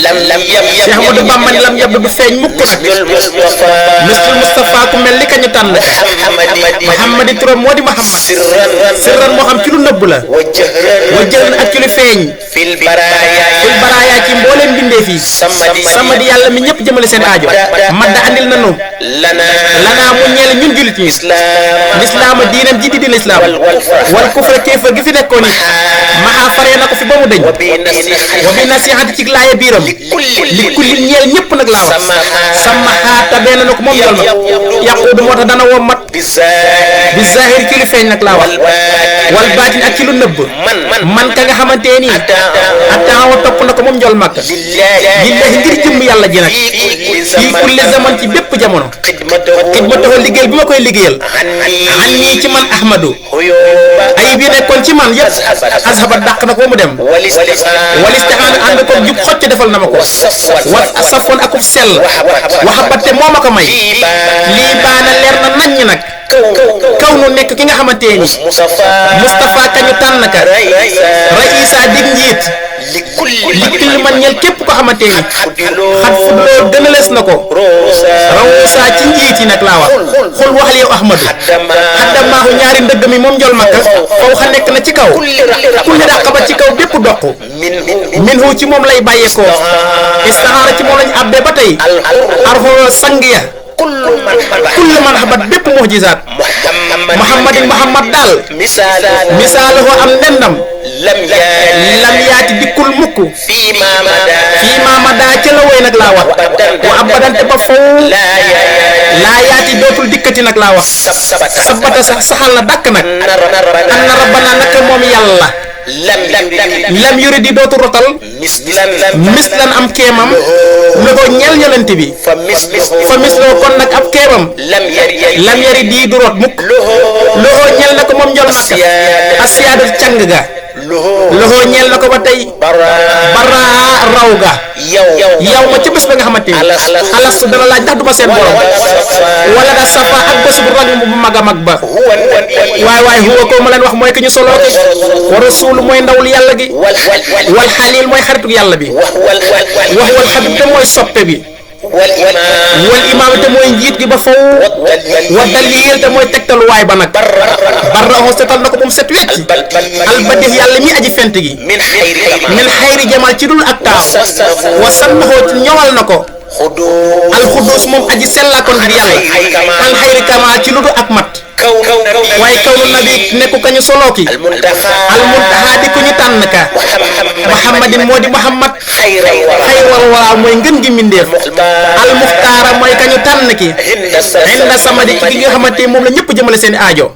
Cheikh Ahmadou Bamba lam yab du feeñ mukk nag mislul Mustafa ku mel ni ka ñu tànn Muhammadi turam moo di Muhammad sirran moo xam ci lu nëbb la wa jëran ak ci lu feeñ fil baraaya ci mbooleem bindee fii samadi yàlla mi ñëpp jëmale seen aajo madda andil nanu lanaa mu ñeel ñun jullit ñi lislaama diinam ji di diin lislaam wal kufra kéefar gi fi nekkoon it maxaa faree na ko fi ba mu deñ wa bi nasiihati ci laaya biiram li kullin ñeel ñëpp nag laa wax sama xaata benn na ko moom yol ma yaquudu moo tax dana woo mat bi zahir ci lu feeñ nag laa wax wal baatin ak ci lu nëbb man ka nga xamante ni attaawa topp na ko moom njol màkk lillahi ngir jëmm yàlla ji nag fii kulli zaman ci bépp jamono xidmatahu liggéeyal bi ma koy liggéeyal an nii ci man Ahmadu ayib yi nekkoon ci man yëpp azhabat dàq na ko ba mu dem walistixaana ànd ko jub xocc defal na ma ko wa safoon akub sell waxabatte moo ma ko may lii baana leer na naññ nag kaw nu nekk ki nga xamante ni Moustapha kañu tànn ka raïsa dig njiit li kulli man ñel képp ko xamante ni xat fudloo gënalees na ko rawusa ci njiit yi nag laa wax xul waxal yow Ahmadu xaddamaahu ñaari ndëgg mi moom njol makka faw xa nekk na ci kaw kulli raqaba ci kaw bépp doq min hu ci moom lay bàyyeekoo istaxaara ci moom lañ abbee ba tey arxo sang ya kullu man xabat bépp muxjisaat Muhammad daal misaalahu am ndendam lam yaati dikkul mukk fii maama daa ca la woy nag laa wax wa abadante ba faw laa yaati dootul dikkati nag laa wax sabata saxal na dakk nag anna rabbana naka moom yàlla lam yuri di dootu rotal mislan am kéemam loxo ñel ñolante bi fa misloo kon nag ab kéemam lam yari di du rot mukk loxo ñel na ko moom njol makka asiyaadul càng ga loxo ñel na ko ba tey baraa raw ga yow ma ci bés ba nga xamante ni alastu dana laaj ndax duma seen borom wala da safa ak bés bu rag bu mag a mag ba waay huwa ko ma leen wax mooy ki ñu soloo ki wa rasul mooy ndawul yàlla gi wal xalil mooy xaritu yàlla bi wax wal xabib te mooy soppe bi wal imaam te mooy njiit gi ba faw wa dalil te mooy tegtaluwaay ba nag barrahu setal na ko ba mu set wecc albadih yàlla mi aji fent gi min xayri jamal ci dul ak taaw wa sannaxoo ñëwal na ko alxudus moom aji sellaakoon ngir yàlla al xayri kamal ci lu du ak mat waaye kaw nu nabi nekku kañu solooki almuntaha di ku ñu tànn ka muhammadin moo di muhammad xayral wara mooy ngën gi mindeef almuxtaara mooy kañu tànn ki inda samadi ci gi nga xamante moom la ñëpp jëmale seen aajo